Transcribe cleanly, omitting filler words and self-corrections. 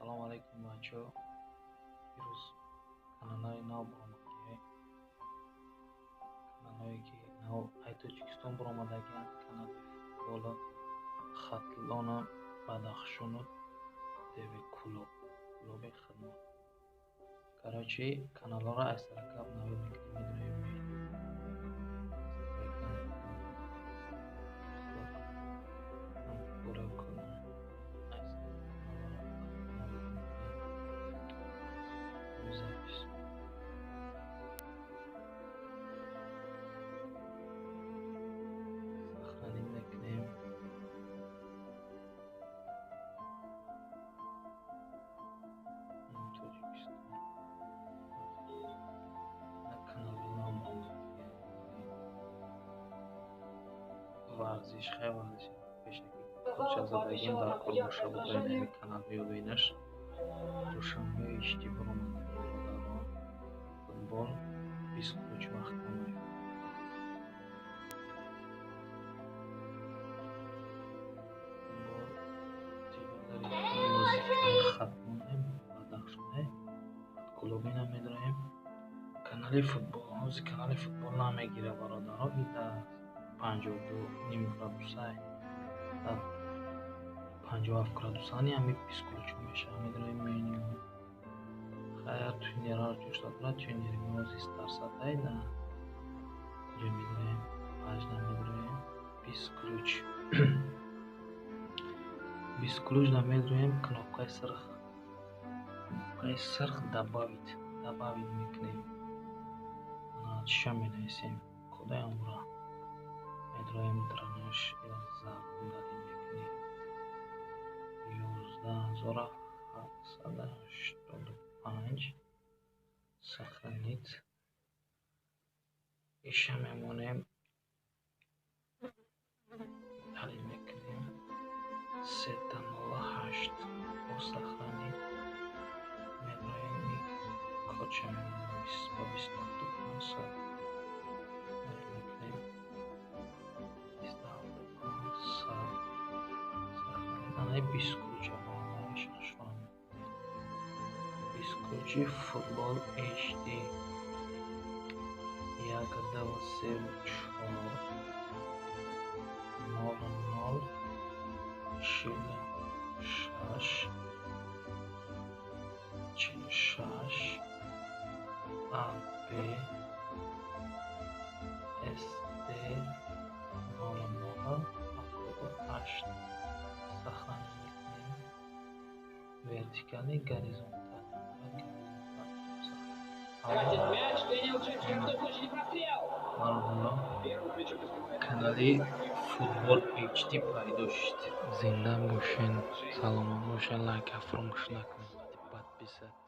Салом алейкум, бачаҳо. Ирӯз каналҳои нав баромадагиҳай. Каналҳое ки нав ай Тоҷикистон баромадагианд, канали футбола Хатлона, Бадахшону ТВ Кӯлоб, Кӯлоби хидмат. Короче, каналҳоро аз саракаб навид мекунем, медроем меню. Ҳамкорӣ кунем. Навид мекунем. Запись. Сохранить мекунем. Тоҷикистон. Канали нав баромадагиҳай. Варзиш, хай, варзиш пешакӣ кодша задагим, дар кор боша будаи ҳамин канал меёбенаш. Душанбе HD баромадаги, бародарон. Футбол 20 ключ вақт камай. Футбол телевизори Хатлоне, Бадахшоне, Кӯлобина медроем. Канали футбол, ҳозир канали футбол намегира, бародаро, и дар 52,5 градусай. Дар 57 градусани ҳами 20 ключ мешавад. Медроем меню. Хайр, тюнерҳоро ҷӯшта дорад, тюнери мо ҳозир Старсатай да. Инҷо медроем, пажна медроем, 20 ключ. 20 ключ да медроем, кнопкаи сирх. Кнопкаи сирх добавить, добавить мекунем. Чиша менависем? Кодаи амра. Медроем дранаш, зарб удалить мекунем. 11785, сохранить. Иша мемонем, удалить мекунем. 308 бо сохранить. Медроем, кодша мемонем ба 27500. Удалить мекунем. 27500. Сохранить. Анаи 20 ключа бародари. 20 ключи футбол HD. 1, 2, 3, 4, 0, 0, 46, 46, A, B, S, D, 0, 0, 78. Сохранить мекунем. Вертикальный, горизонтальный. Катит мяч, Дэниел Джеймс, ни в коем случае не прострел. Бародаро, Первую плечо успевает. Канали футбол HD пайдо шуд. Зинда бошен, саломат бошен, лайка фаромӯш накунед, подписать.